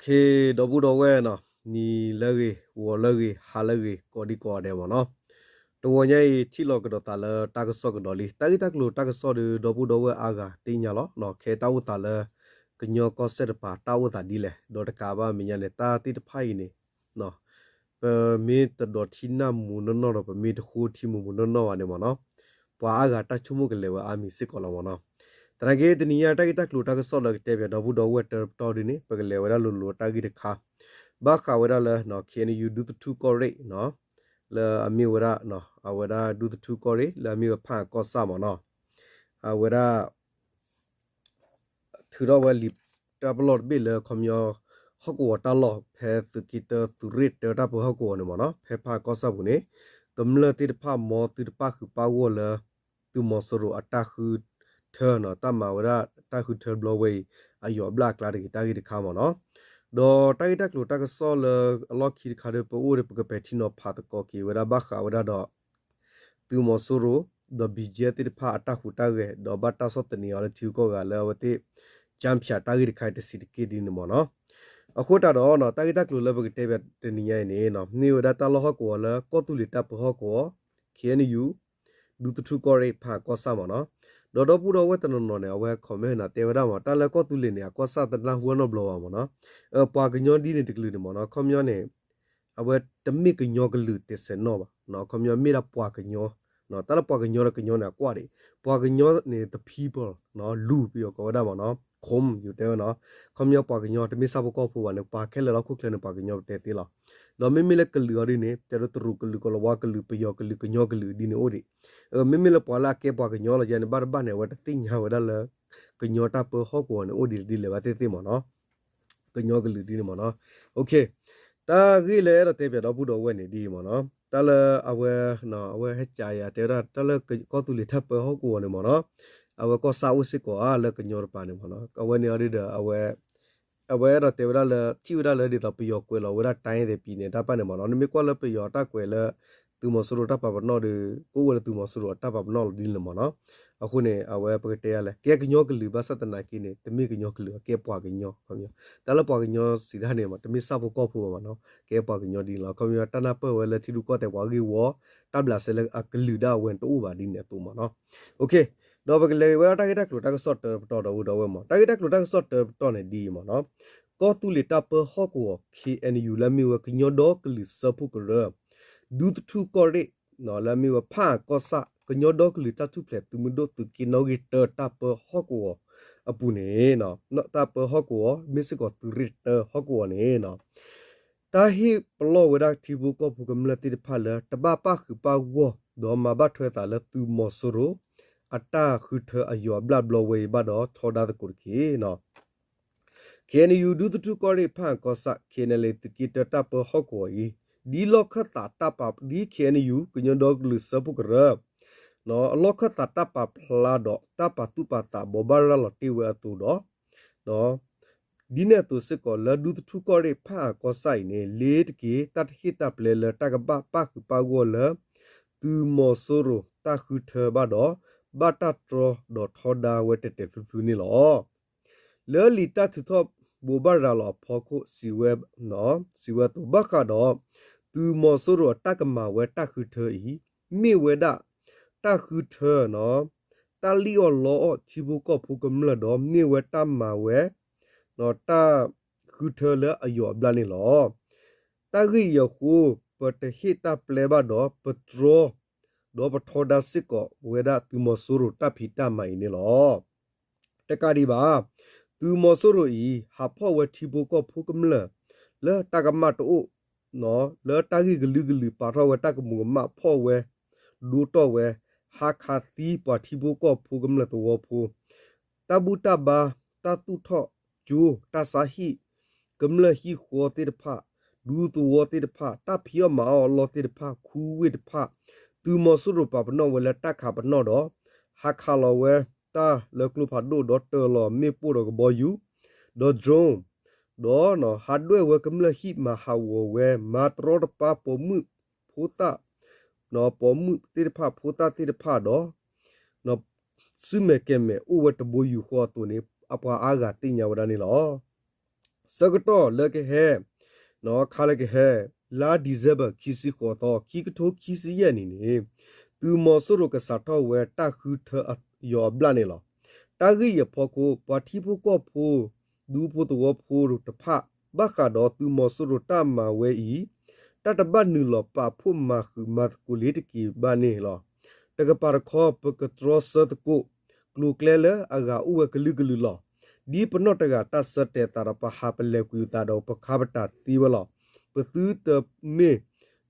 ဒီပုၢ်ဒီဝဲၢ်နီၤ, နံၤလၢအဂ့ၤ, ဂီၤလၢအဂ့ၤ, ဟါလၢအဂ့ၤ, ကိးဒံကိးဂၤဒဲးမ့ၢ်နီၤ. တဂီၤညါအံၤ ထံၣ်လိာ်ကဒီးသးလၢတၢ်ကစီၣ်ကဒီးလံ. တၢ်ဂ့ၢ်တၢ်ကျိၤတၢ်ကစီၣ်ဒီး ဒီပုၢ်ဒီဝဲၢ်အါဂၤသ့ၣ်ညါလီၤ. ခဲအံၤတၢ်အိၣ်သးလၢ ကညီကီၢ်စဲၣ်တပၤ တၢ်အိၣ်သးဒ်လဲၣ်, ဒီးတကးဘၣ်မဲာ်ညါန့ၣ် တၢ်သ့ၣ်တဖၣ်အံၤန့ၣ် ပမ့ၢ်တဒိးထံၣ်နၢ်မူနီၢ်နီၢ်ဒီး ပမ့ၢ်တဃိထံမူမူနီၢ်နီၢ်ဘၣ်န့ၣ်မ့ၢ်နီၤ, ပှၤအါဂၤတၢ်ဆိကမိၣ်ကလဲၤဝဲအါမံၤစ့ၢ်ကီးလီၤမ့ၢ်နီၤ. သနာ်က့ တနံၤညါတၢ်ဂ့ၢ်တၢ်ကျိၤတၢ်ကစီၣ်လၢကတဲပၠးဒီပုၢ်ဒီဝဲၢ်တၢ်ပတီၢ်ဒ်န့ၣ် ပကလဲၤဝဲဒၣ်လိၤလိၤတၢ်ဂ့ၢ်တခါ, ဘၣ်ဃးဝဲဒၣ်လၢ KNU ဒူသထူကီၢ်ရ့ၣ် လၢအမ့ၢ်ဝဲဒၣ် အဝဲဒၣ်ဒူသထူကီၢ်ရ့ၣ် လၢအမ့ၢ်ဝဲဖၣ်အကီၢ်ဆၣ်မ့ၢ်နီၤ, အဝဲဒၣ် ထုးထီၣ်ဝဲလံာ်တၢ်ပလီၢ်တဘ့ၣ်လၢခီပညီ ဟီၣ်ကဝီၤတၢ်လီၢ် ဖဲသုးက့တၢ သုးရ့ၣ်တၢတၢ်ပၢဟီၣ်ကဝီၤန့ၣ်မ့ၢ်နီၤ, ဖဲဖၣ်အကီၢ်ဆၣ်ပူၤန့ၣ် ကမျၢၢ်သ့ၣ်တဖၣ် မ်သုတပၣ်ဃုာ်ပၣ်ဂီၢ်လၢ သုးမီၤစိရိၤအတၢ်ဃုထၢနီၤ, တၢ်မၤဝဲဒၣ်တၢ်ဃုထၢဘျီဝဲအံၤ အယီၤအဘျၣ်အကျါတဂ့ၤ တၢ်ဂ့ၢ်တခါမ့ၢ်နီၤ. ဒီးတၢ်ဂ့ၢ်တၢ်ကျိၤတၢ်ကစီၣ်လၢအလီၢ်ခံတခါဒီး ပအိၣ်ဒီး ပကပဲာ်ထံနီၤဖးသကိးက့ၤဝဲဒၣ် ဘၣ်ဃးဝဲဒၣ်ဒီး သုးမီၤစိရိၤ ဒီး ဘီကၠဲၣ် သ့ၣ်တဖၣ်အတၢ်ဟူးတၢ်ဂဲၤ ဒီးဘၣ်တၢ်ဆီၣ်သနံးအီၤလၢထံဂုၤကီၢ်ဂၤလၢအဝဲသ့ၣ် ကၠၢဖၠးတၢ်ဂ့ၢ်တခါအံၤတဆံးတက့ၢ်ဒ်န့ၣ်မ့ၢ်နီၤ. အဃိသတးဒီး တၢ်ဂ့ၢ်တၢ်ကျိၤလၢပကတဲပၠးတနံၤညါအံၤန့ၣ် မ့ၢ်ဝဲဒၣ်တၢ်လီၢ်ဟီၣ်ကဝီၤလၢကီၢ်သူလ့ၤတၢ်ပၢဟီၣ်ကဝီၤ KNU ဒူသထူကီၢ်ရ့ၣ် ဖၣ်အကီၢ်ဆၣ်မ့ၢ်နီၤ. ဒီးဒီပုၢ်ဒီဝဲၢ်တနီၤနီၤန့ၣ် အဝဲ comment န့ၣ် တဲဝဲဒၣ်မ့ၢ် တၢ်လၢကီၢ်သူလ့ၤန့ၣ် အကီၢ်ဆၣ်တနၢ်ဟူနီတဘျီဘၣ်မ့ၢ်နီၤ. ပှၤကညီဒ်န့ၣ်တကလုာ်န့ၣ်မ့ၢ်နီၤ ခီပညီန့ၣ် အဝဲတမ့ၢ်ကညီကလုာ်တဲစဲးနီၣ်ဘၣ်, ခီပညီမ့ၢ်ဒၣ်ပှၤကညီ, တၢ်လၢပှၤကညီဒီးကညီန့ၣ် အကွၢ်ဒံး, ပှၤကညီန့ၣ် the people လူၤပယီၤကိးဝဲဒၣ်မ့ၢ်နီၤ, ခိၣ် ယတဲဝဲနီၤ, ခီပညီပှၤကညီတမ့ၢ်ဆၣ်ဖိကီၢ်ဖိဘၣ်န့ၣ် ပှၤခဲလၢာ်လၢဟီၣ်ခိၣ်ချၢန့ၣ် ပှၤကညီပတဲသ့လီၤ. ဒီးမ့မ့ၢ်လၢကလုာ်အီၤဒ်န့ၣ် တဲဒိတရူးကလုာ် ကလၤဝါကလုာ် ပယီၤကလုာ် ကညီကလုာ်ဒ်န့ၣ်အိၣ်ဒံး, မ့မ့ၢ်လၢပှၤလၢအကဲပှၤကညီလီၤယါန့ၣ် ဘၣ်တဘၣ်န့ၣ် အဝဲတသ့ၣ်ညါဝဲဒၣ်လၢ ကညီတၢ်ပၢဟီၣ်ကဝီၤန့ၣ် အိၣ်ဒ်လဲၣ်ဒ်လဲၣ်ဘၣ်သ့ၣ်သ့ၣ်မ့ၢ်နီၤ. ကညီကလုာ်ဒ်န့ၣ်မ့ၢ်နီၤ. တၢ်ဂ့ၢ်လၢအဲၣ်ဒိးတဲပၠးဒီပုၢ်ဒီဝဲၢ်န့ၣ်ဒ်အံၤမ့ၢ်နီၤ, တၢ်လၢအဝဲ အဝဲဟဲကးယၤတဲဝဲဒၣ် တၢ်လၢကီၢ်သူလ့ၤတၢ်ပၢဟီၣ်ကဝီၤန့ၣ်မ့ၢ်နီၤ, အဝဲကီၢ်ဆၣ်အိၣ်စ့ၢ်ကီးဧါ လၢကညီတပၤန့ၣ်မ့ၢ်နီၤ. အဝဲန့ၣ်အီၤဒ်ဒီး အဝဲအဲၣ်ဒိးတဲဝဲဒၣ်လၢ ထံၣ်ဝဲဒၣ်လၢဒ်သိးပယီၤကွဲးလီၤဝဲဒၣ် တိုင်းရင်းသားပြည်နယ် တၢ်ပၢန့ၣ်မ့ၢ်နီၤ. နမ့ၢ်ကွၢ်လၢပယီၤတၢ်ကွဲးလၢ သုးမီၤစိရိၤတၢ်ပာ်ပနီၣ်ဒီး ကအိၣ်ဝဲလၢသုးမီၤစိရိၤအတၢ်ပာ်ပနီၣ်လီၤဒ်န့ၣ်မ့ၢ်နီၤ. အဃိန့ၣ် အဝဲပကတဲယၤလဲၣ် ကဲကညီကလုာ်ဘၣ်ဆၣ်သနာ်က့န့ၣ် တမ့ၢ်ကညီကလုာ် အကဲပှၤကညီ, တၢ်လၢပှၤကညီစံးတၢ်န့ၣ် တမ့ၢ်ဆၣ်ဖိကီၢ်ဖိဘၣ်မ့ၢ်နီၤ, ကဲပှၤကညီဒ်န့ၣ်လီၤ. ခီပညီတၢ်နၢ်ပၢၢ်ဝဲလၢထံရူၢ်ကီၢ်သဲးပှၤဂ့ၢ်ဝီ တၢ်ဘျးစဲလၢအကလုာ်ဒၣ်အဝဲန့ၣ်တအိၣ်ဘၣ်ဒ်န့ၣ်အသိးမ့ၢ်နီၤ. ဒီးပကလဲၤဝဲဒၣ်တၢ်ဂ့ၢ်တၢ်ကျိၤတၢ်ကစီၣ်တၢပတီၢ်ဒီပုၢ်ဒီဝဲၢ်မ့ၢ်, တၢ်ဂ့ၢ်တၢ်ကျိၤတၢ်ကစီၣ်တၢပတီၢ်န့ၣ်ဒ်အံၤမ့ၢ်နီၤ. ကီၢ်သူလ့ၤတၢ်ပၢဟီၣ်ကဝီၤ KNU လၢအမ့ၢ်ဝဲကညီဒီကလုာ်စၢဖှိၣ်ကရၢ ဒူသထူၣ်ကီၢ်ရ့ၣ် လၢအမ့ၢ်ဝဲဖၣ်အကီၢ်ဆၣ် ကညီဒီကလုာ်တၢ်ထူၣ်ဖျဲးသုးမုၢ်ဒိၣ်သုးက့နီၣ်ဂံၢ်တၢတၢ်ပၢဟီၣ်ကဝီၤအပူၤန့ၣ်, တၢ်ပၢဟီၣ်ကဝီၤ မ့ၢ်စ့ၢ်ကီးသုးရ့ၣ်တၢဟီၣ်ကဝီၤန့ၣ် တၢ်ဟ့ၣ်ပလီၢ်ဝဲဒၣ်ထံဖိကီၢ်ဖိကမျၢၢ်သ့ၣ်တဖၣ်လၢ တဘၣ်ပၣ်ဃုာ်ပၣ်ဂီၢ် ဒီးမၤဘၣ်ထွဲသးလၢသုးမီၤစိရိၤ အတၢ်ဃုထၢအယီၤအဘျၣ်ဘျီဝဲအံၤဘၣ်ဒီး ထီဒါသကိးတက့ၢ်. KNU ဒူသထူၣ်ကီၢ်ရ့ၣ်ဖၣ်အကီၢ်ဆၣ် KNLA သုးက့တၢတၢ်ပၢဟီၣ်ကဝီၤအံၤ ဒ်လီၢ်ခၢၣ်သးတၢ်ပာ် ဒ် KNU ကညီဒီကလုာ်စၢဖှိၣ်ကရၢ အလီၢ်ခၢၣ်သးတၢ်ပာ်ဖျါဒီးတၢ်ပာ်သူၣ်ပာ်သးဘိးဘၣ်ရၤလီၤတ့ၢ်ဝဲအသိးဒီး ဒ်န့ၣ်အသိးစ့ၢ်ကီးလၢဒူသထူၣ်ကီၢ်ရ့ၣ်ဖၣ်အကီၢ်ဆၣ်အံၤန့ၣ် လ့ၤတက့ၤ တၢ်တဟ့ၣ်တၢ်ပျဲလၢတၢ်ကဘၣ်ပၣ်ဃုာ်ပၣ်ဂီၢ်လၢ သုးမီၤစိရိၤတၢ်ဃုထၢဘၣ်ဒီး ဘၣ်တၢ်တြီဒီးထီဒါဝဲတဲာ်တဲာ်ဖျုးဖျုးန့ၣ်လီၤ. လၢလံာ်တၢ်ထုးထီၣ်ဘိးဘၣ်ရၤလီၤအဖီခိၣ် စံးဝဲ, စံးဝဲအသိး ဘၣ်ဃးဒီး သုးမီၤစိရိၤအတၢ်ကမၤဝဲတၢ်ဃုထၢအံၤ မ့ၢ်ဝဲဒၣ် တၢ်ဃုထၢ တၢ်လံၣ်အီၣ်လီအီၣ်ထံဖိကီၢ်ဖိကမျၢၢ်ဒီး မ့ၢ်ဝဲတၢ်မၤဝဲ တၢ်ဃုထၢလၢအယီၤအဘျၣ်န့ၣ်လီၤ. တၢ်ဂ့ၢ်အံၤအဃိ ပတဟ့ၣ်တၢ်ပျဲဘၣ်ဒီး ပတြီ ဒီးပထီဒါစ့ၢ်ကီးဝဲဒၣ်သုးမီၤစိရိၤတၢ်ဖံးတၢ်မၤအံၤန့ၣ်လီၤ. တကးဒံးဘၣ် သုးမီၤစိရိၤအံၤ ဟးဖီၣ်ဝဲထံဖိကီၢ်ဖိကမျၢၢ် လၢတၢ်ကမၣ်တအိၣ် လၢတၢ်ဂ့ၢ်ကလုာ်ကလုာ် ပာ်ထီၣ်ဝဲတၢ်ကမူၤကမၣ် ဖီၣ်ဝဲ ဒိတီၢ်ဝဲ ဟးခးသံပှၤထံဖိကီၢ်ဖိကမျၢၢ်သဝီဖိ တၢ်ဘူၣ်တၢ်ဘါ တၢ်သူၣ်ထီၣ်ကၠိ တၢ်ဆါဟံၣ် ကမျၢၢ်ဟံၣ်ဃီသ့ၣ်တဖၣ် ဒူသဝီသ့ၣ်တဖၣ် တၢ်ဖံးအီၣ်မၤအီၣ်အလီၢ်သ့ၣ်တဖၣ် ခူဝ့ၢ်တဖၣ် သုးမီၤစိရိၤပာ်ပနီၣ်ဝဲလၢတၢ်ခးပနီၣ်ဒီး ဟးခးလီၤဝဲတၢ်လၢကျိဖးဒိၣ် ဒီးတၢၤလီၤမ့ၣ်ပိၢ်ဒီးကဘီယူၤ ဒီး drone ဒီး ဟးဒွဲၣ်ဝဲကမျၢၢ်ဟံၣ် မၤဟးဂီၤဝဲ မၤတရီတပါပိာ်မုၣ်ဖိသၣ် ပိာ်မုၣ်သ့ၣ်တဖၣ် ဖိသၣ်သ့ၣ်တဖၣ်ဒီး ဆူမဲာ်ကဲၤမဲာ်အိၣ်ဝဲတဘိယူၢ်ဃီအသိးန့ၣ် အပှၤအါဂၤသ့ၣ်ညါဝဲဒၣ်န့ၣ်လီၤ. ဆၢကတီၢ်လၢကဟဲ ခါလၢကဟဲ လါ December ခံဆံဃိးသီ ခံကထိခံဆံယဲၢ်နံၣ်န့ၣ် သုးမီၤစိရိၤကစးထီၣ်ဝဲတၢ်ဃုထၢအယီၤအဘျၣ်န့ၣ်လီၤ. တၢ်ဂ့ၢ်အံၤအဖီခိၣ် ပှၤထံဖိကီၢ်ဖိ ဒူဖိသဝီဖိတဖၣ် ဘၣ်ဃးဒီးသုးမီၤစိရိၤတၢ်မၤဝဲအံၤ တၢ်တဘၣ်နုာ်လီၤပာ်ဖှိၣ်မၤဃုာ်မၤသကိးလၢတက့ၤဘၣ်န့ၣ်လီၤ. တကပၤတခီ ပကတြီဆၢသကိး ကျိၤကျဲလၢအဂၤအိၣ်ဝဲကလုာ်ကလုာ်လီၤ. ဒ်ပနီၣ်တဂၤတၢ်ဆၢတဲာ်သးဒီး ပဟးပလဲၤကွံာ်ပသးဒီး ပခါပတာ်သ့ဝဲလီၤ. ပသုတမ့ၢ်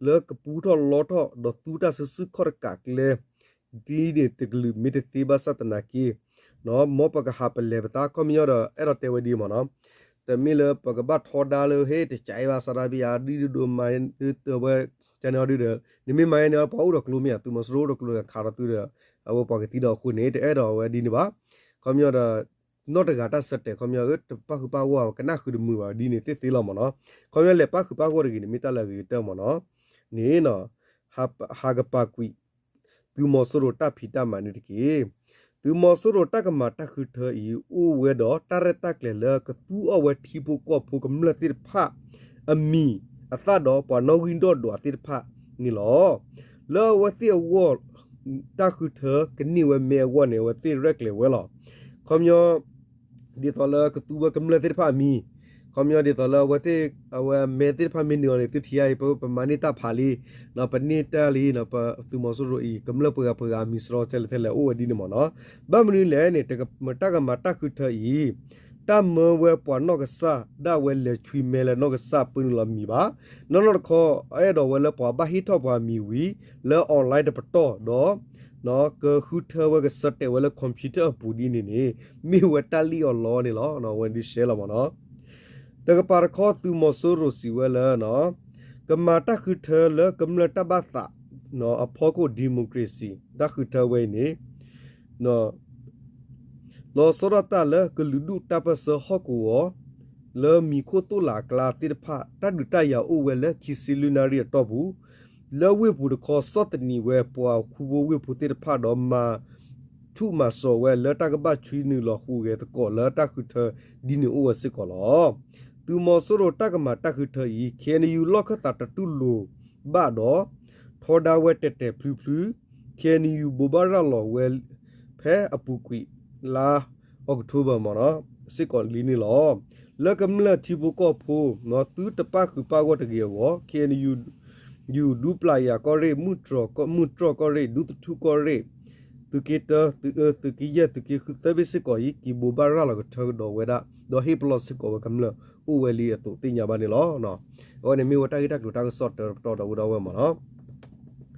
လၢကပူထီၣ်လီထီၣ် ဒီးသူတၢ်စုဆူၣ်ခီၣ်တကးကျဲ ဒ်န့ၣ်တကလုာ်မ့ၢ်တသ့ဘၣ်ဆၣ်သနာ်က့ မ်ပကဟးပလဲၤပသး ခီပညီဒီး အဲၣ်ဒိးတဲဝဲဒ်မ့ၢ်နီၤ, တမ့ၢ်လၢပကဘၣ်ထီဒါလၢ ဟ့ၣ် တကးအံၤဘၣ် စးဒၣ်ဘၣ်ယၤ ဒ်ဒိၣ်ဒိၣ်မး တဝဲကန့ၣ်အီၤဒုဒီး နမ့ၢ်မၤယဲန့ၣ် ပှၤအိၣ်ဒီးကျိမ့ၢ်ဧါ, သုးမီၤစိရိၤအိၣ်ဒီးကျိတဂၤခးဒီးသုဒီး အဝဲပှၤကသံဒီးအဃိန့ၣ် တအဲၣ်ဒိးဝဲဒ်န့ၣ်ဘၣ်. ခီပညီဒီး နီၣ်တဂၤတၢ်ဆၢတဲာ် ခီပညီ တပၣ်ဃုာ်ပၣ်ဂီၢ် ကနၣ်ဃုာ်တမုာ်ဘၣ် ဒ်န့ၣ်သ့သ့လီၤမ့ၢ်နီၤ. ခီပညီလဲၤပၣ်ဃုာ်ပၣ်ဂီၢ်တဂ့ၤန့ၣ် မ့ၢ်တၢ်လၢအဂ့ၤကတၢၢ်မ့ၢ်နီၤ. န့ၣ်နီၤ ဟးကပာ်ကွံာ် သုးမီၤစိရိၤတၢ်ဖံးတၢ်မၤန့ၣ်တက့ၢ်. သုးမီၤစိရိၤတၢ်ကမၤတၢ်ဃုထၢအံၤ အိၣ်ဝဲဒီးတၢ်ရဲၣ်တၢ်ကျဲၤလၢကသူအီၣ်ဝဲထံဖိကီၢ်ဖိကမျၢၢ်သ့ၣ်တဖၣ် အမံၤအသၣ်ဒီးပှၤနီၣ်ဂံၢ်နီၣ်ဒွးသ့ၣ်တဖၣ်န့ၣ်လီၤ. လၢအဝဲသ့ၣ်အဂီၢ် တၢ်ဃုထၢကန့ၢ်ဝဲမ့ၢ်အဂီၢ်န့ၣ် အဝဲသ့ၣ်ရဲၣ်ကျဲၤဝဲလီၤ. ခီပညီ ဒ်သိးလၢကသူဝဲကမျၢၢ်သ့ၣ်တဖၣ်အမံၤ, ခီပညီဒ်သိးလၢအဝဲသ့ၣ် အဝဲမဲသ့ၣ်တဖၣ်မ့ၢ်နုာ်အီၤန့ၣ် သုထံၣ်ဧါအံၤ ပမၤန့ၢ်တၢ်ဖးလံ, ပန့ၢ်တၢ်လံ, ပသုးမီၤစိရိၤအံၤ ကမျၢၢ်ပှဲၤဂၤပှဲၤဂၤအမံၤစရီထဲလဲၣ်ထဲလဲၣ်အိၣ်ဝဲဒ်န့ၣ်မ့ၢ်နီၤ. ဘၣ်မနုၤလဲၣ်န့ၣ် တၢ်ကမၤတၢ်ဃုထၢအံၤ တၢ်မၢဝဲပှၤနီၢ်ကစၢ်ဒၣ်ဝဲလဲၤဆွံမဲလၢနီၢ်ကစၢ်ပှၤနုာ်လီၤမံၤဘၣ်. နီၢ်နီၢ်တခီ အဲၣ်ဒိးဝဲလၢပှၤဘၣ်ဟ့ၣ်ထီၣ်ပှၤမံၤဝံၤ လၢ online တပတီၢ်ဒီး ကဃုထၢဝဲကဆၢတဲာ်ဝဲလၢ computer အပူၤဒ်န့ၣ်န့ၣ် မ့ၢ်ဝဲတၢ်လံၣ်အီၤလီၤန့ၣ်လီၤ. ဝဲဒုးရှဲလီၤမ့ၢ်နီၤ. တကပၤတခီသုးမီၤစိရိၤစံးဝဲလၢ ကမၤတၢ်ဃုထၢလၢကမျၢၢ်တၢ်ဘၣ်သး အဖီခိၣ် democracy တၢ်ဃုထၢဝဲအံၤန့ၣ် လီၤဆီဒၣ်တၢ်လၢကလုာ်ဒူၣ်တၢ်ပၢၢ်ဆၢဟီၣ်ကဝီၤ လၢမံၤခိၣ်သိၣ်လးအကျါသ့ၣ်တဖၣ် တၢ်ဒုးတၢ်ယၤအိၣ်ဝဲလၢခံဆံလွံၢ်နၣ်ရံၣ်အတီၢ်ပူၤ လၢဝ့ၢ်ပူၤတခီ ဆီၣ်သနံးဝဲပှၤခူဖိဝ့ၢ်ဖိသ့ၣ်တဖၣ်ဒီးမၤ ထူးမၤစီၤဝဲလၢတၢ်ကဘၣ်ဆွံနုာ်လီၤဟူးဂဲၤသကိးလၢတၢ်ဃုထၢဒ်န့ၣ်အိၣ်ဝဲစ့ၢ်ကီးလီၤ. သုးမီၤစိရိၤတၢ်ကမၤတၢ်ဃုထၢအံၤ K N U လီၢ်ခၢၣ်သးတတူၢ်လိာ်ဘၣ်ဒီး ထီဒါဝဲတဲာ်တဲာ်ဖျုဖျု, K N U ဘိးဘၣ်ရၤလီၤဝဲ ဖဲအပူၤကွံာ်လါ October မ့ၢ်နီၤ စ့ၢ်ကီးလံန့ၣ်လီၤ. လၢကမျၢၢ်ထံဖိကီၢ်ဖိ သုတပၣ်ဃုာ်ပၣ်ဂီၢ်တဂ့ၤအဂီၢ် K N U ယူၤဒူပျၢ်ယၤကီၢ်ရ့ၣ် မုၢ်တြီၢ်ကီၢ်ရ့ၣ် ဒူသထူကီၢ်ရ့ၣ် သုးက့တၢ သုးအၢ သုးက့ယဲၢ် သုးက့ဃုသၢဘ့ၣ်စ့ၢ်ကီးအံၤ က့ၤဘိးဘၣ်ရၤလီၤကထၢကဒီးဝဲဒၣ် ဒီးဟ့ၣ်ပလီၢ်စ့ၢ်ကီးဝဲကမျၢၢ်အိၣ်ဝဲလံအသိးသ့ၣ်ညါဘၣ်န့ၣ်လီၤ. အဝဲန့ၣ်မ့ၢ်ဝဲတၢ်ဂ့ၢ်တၢ်ကျိၤတၢ်ကစီၣ်တၢတပတီၢ်ဒီပုၢ်ဒီဝဲၢ်မ့ၢ်နီၤ.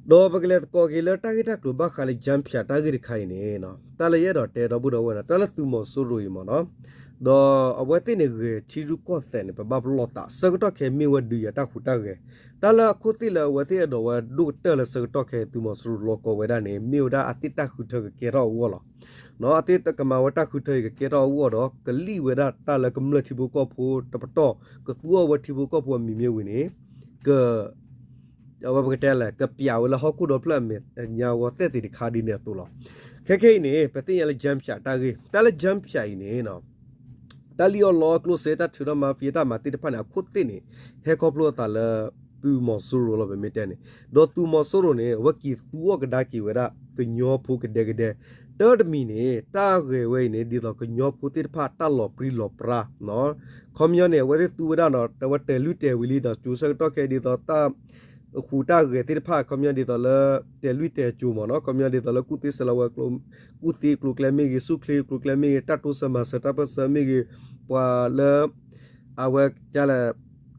ဒီးပကလဲၤသကိးက့ၤလၢတၢ်ဂ့ၢ်တၢ်ကျိၤဘၣ်ဃးလၢ Jamshad တၢ်ဂ့ၢ်တခါအံၤန့ၣ် တၢ်လၢယအဲၣ်ဒိးတဲဒီပုၢ်ဒီဝဲၢ်န့ၣ် တၢ်လၢသုးမီၤစိရိၤအံၤမ့ၢ်နီၤ, ဒီးအဝဲသ့ၣ်န့ၣ်ဂဲၤထံရူၢ်ကီၢ်သဲးန့ၣ် ပဘၣ်ပလီၢ်သး ဆၢကတီၢ်ခဲအံၤမ့ၢ်ဝဲဒုးယၤတၢ်ဟူးတၢ်ဂဲၤ, တၢ်လၢအခိၣ်သ့ၣ်လၢအဝဲသ့ၣ်အဲၣ်ဒိးဝဲဒိၣ်ကတၢၢ်လၢဆၢကတီၢ်ခဲအံၤ သုးမီၤစိရိၤလီၤကီဝဲဒၣ်န့ၣ် မ့ၢ်ဝဲဒၣ်အသ့ၣ်တၢ်ဃုထၢကကဲထီၣ်အဂီၢ်လီၤ. အသ့ၣ်ကမၤဝဲတၢ်ဃုထၢအံၤကကဲထီၣ်အဂီၢ်ဒီး ကလံၣ်ဝဲဒၣ်တၢ်လၢကမျၢၢ်ထံဖိကီၢ်ဖိတပတီၢ် ကသူအီၣ်ဝဲထံဖိကီၢ်ဖိအမံၤမ့ၢ်ဝံၤန့ၣ် က အဝဲပကတဲလဲၣ် ကပျးဝဲလၢဟီၣ်ခိၣ်ဒီဖျၢၣ်အမဲာ်ညါအဂီၢ်သ့ၣ်သ့ၣ်တခါဒ်န့ၣ်အသိးလီၤ. ခဲခဲအံၤန့ၣ် ပသ့ၣ်ညါလၢ Jamshad တၢ်ဂ့ၢ် တၢ်လၢ Jamshad အံၤန့ၣ် တၢ်လံၣ်အီၣ်လီအီၣ်ကျိၣ်စ့ တၢ်ထုးထီၣ် mafia တၢ်မၤသ့ၣ်တဖၣ်န့ၣ် အခိၣ်သ့ၣ်န့ၣ် ဟဲခီဖျိအသးလၢ သုးမီၤစိရိၤလီၤ ပမ့ၢ်တဲန့ၣ်, ဒီးသုးမီၤစိရိၤန့ၣ် အဝဲက့ၤသူအီၣ်ကဒါက့ၤဝဲဒၣ် ကညီဖိကဒဲကဒဲ တၢ်တမံၤန့ၣ် တၢ်ဂဲၤဝဲအံၤန့ၣ် ဒ်သိးကညီဖိသ့ၣ်တဖၣ်တၢ်လီၤပြံလီၤပြါ ခီပညီန့ၣ် အဝဲသ့ၣ်သူဝဲဒၣ်ဒီး အဝဲတဲာ်လွံၢ်တဲာ်ဝံၤလံဒီး ကၠိဆၢကတီၢ်ခဲအံၤဒ်သိးတၢ် ဟူးတၢ်ဂဲၤသ့ၣ်တဖၣ် ခီပညီဒ်သိးလၢ တဲာ်လွံၢ်တဲာ်ကၠိမ့ၢ်နီၤ ခီပညီဒ်သိးလၢကူၣ်သ့စဲးလီၤဝဲ ကူၣ်သ့ကျိၤကျဲမ့ၢ်ဂ့ၤ ဆူၣ်ချ့ကျိၤကျဲမ့ၢ်ဂ့ၤ တၢ်တိစၢၤမၤစၢၤတၢ်ပၢၢ်ဆၢမ့ၢ်ဂ့ၤ ပှၤလၢ အဝဲကလဲၣ်